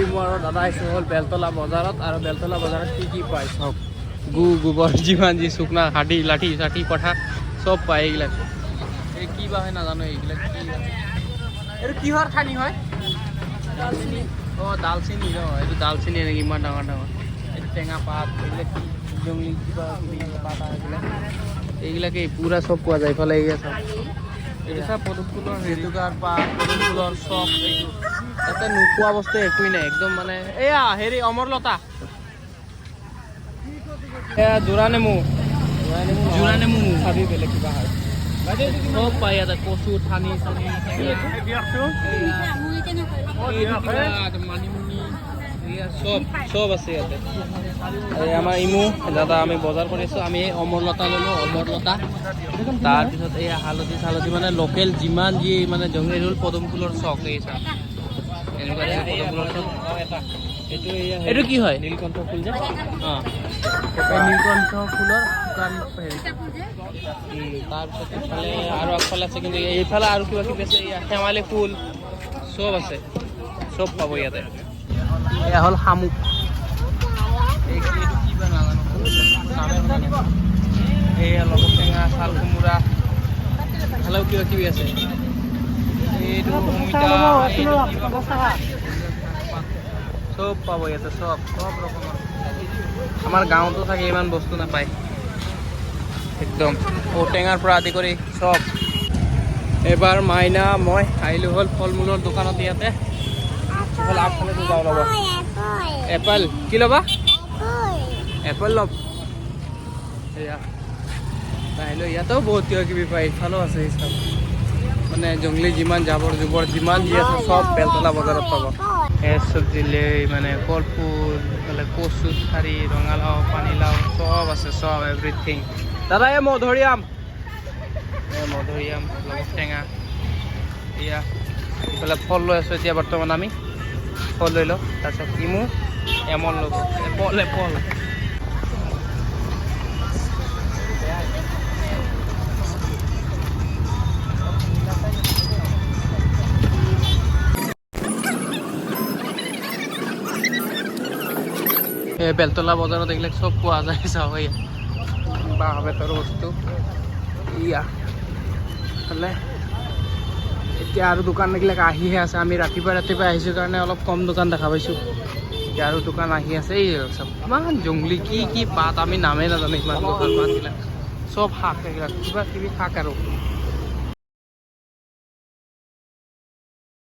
ইমু আৰু দাদা আহিছোঁ হ'ল বেলতলা বজাৰত। আৰু বেলতলা বজাৰত কি কি পায় চব, গু গোবৰ যিমান যি শুকনা হাডি লাঠি চাঠি কঠা চব পায় এইবিলাক। এই কি বা হয় নাজানো, এইবিলাক কি হয়? এইটো কিহৰ ঠানি হয়? অঁ, দালচিনি ন? এইটো দালচিনি নেকি? ইমান ডাঙৰ ডাঙৰ। এইটো টেঙা পাত। এইবিলাক কি জংলী কিবা কিবি পাত এইবিলাক, এইবিলাকেই পুৰা চব পোৱা যায়। ইফালে এইয়া চব। এইটো চব পদুম ফুলৰ হেৰি। জেতুকাৰ পাত, পদুম ফুলৰ চব। এইটো ইয়াতে নোপোৱা বস্তু একোৱেই নাই একদম। মানে এয়া হেৰি অমৰলতা, এয়া জোৰা নেমু, জোৰা নেমু। চাবি বেলেগ কিবা হয়। চব পায় ইয়াতে, কচু ঠানি চানি, দিয়কচোন। এইটো কিবা মানিমুনি, এয়া চব চব আছে ইয়াতে। এই আমাৰ ইমু দাদা, আমি বজাৰ কৰি আছোঁ। আমি এই অমৰলতা ল'লোঁ, অমৰলতা। তাৰপিছত এই হালধি চালধি, মানে লোকেল যিমান যি মানে জংঘলী ৰোল, পদুম ফুলৰ চক, এই চাওক, এনেকুৱা পদুম ফুলৰ চক। এইটো এয়া। এইটো কি হয়? নীলকণ্ঠ ফুল যে। অঁ, এই নীলকণ্ঠ ফুলৰ শুকান হেৰি। তাৰপিছত এইফালে আৰু আগফালে আছে, কিন্তু এইফালে আৰু কিবা কিবি আছে। এয়া শেৱালি ফুল চব আছে, চব পাব ইয়াতে। এয়া হ'ল শামুক। এইটো কি বা নাজানো, নামে শুনা নাই। এইয়া লবক টেঙা, চাল কোমোৰা, এইফালেও কিবা কিবি আছে। এইটো অমিতা, এইটো কিবা, চব পাব ইয়াতে, চব চব ৰকমৰ। আমাৰ গাঁৱতো থাকে ইমান বস্তু নাপায়। একদম ঔটেঙাৰ পৰা আদি কৰি চব। এবাৰ মাইনা মই আহিলোঁ হ'ল ফল মূলৰ দোকানত ইয়াতে। এইফালে আগফালেতো যাওঁ ৰ'ব। এপল কি ল'বা? এপল ল'ব। এয়া আহিলোঁ, ইয়াতেও বহুত কিবা কিবি পায়। ইফালেও আছে। এই চব মানে জংলী যিমান জাবৰ জোবৰ যিমান যি আছে চব বেলতলা বজাৰত পাব। এই চব্জি লৈ মানে কলফুল, ইফালে কচু ঠাৰি, ৰঙালাও, পানীলাও চব আছে, চব এভৰিথিং। দাদা, এই মধুৰিআম, এই মধুৰিআম, লগত টেঙা। এয়া ইফালে ফল লৈ আছোঁ। এতিয়া বৰ্তমান আমি ফল লৈ লওঁ, তাৰপিছত ইমু এমল ল'ব। Apple, Apple. এই বেলতলা বজাৰত এইবিলাক চব পোৱা যায়। চাওক, এয়া বাঁহ বেতৰ বস্তু। ইয়া ফালে এতিয়া আৰু দোকান এইবিলাক আহিহে আছে। আমি ৰাতিপুৱা ৰাতিপুৱা আহিছোঁ কাৰণে অলপ কম দোকান দেখা পাইছোঁ। এতিয়া আৰু দোকান আহি আছে। এই চব ইমান জংলী কি কি পাত, আমি নামেই নাজানো। ইমান গছৰ পাতবিলাক চব, শাক এইবিলাক কিবা কিবি শাক আৰু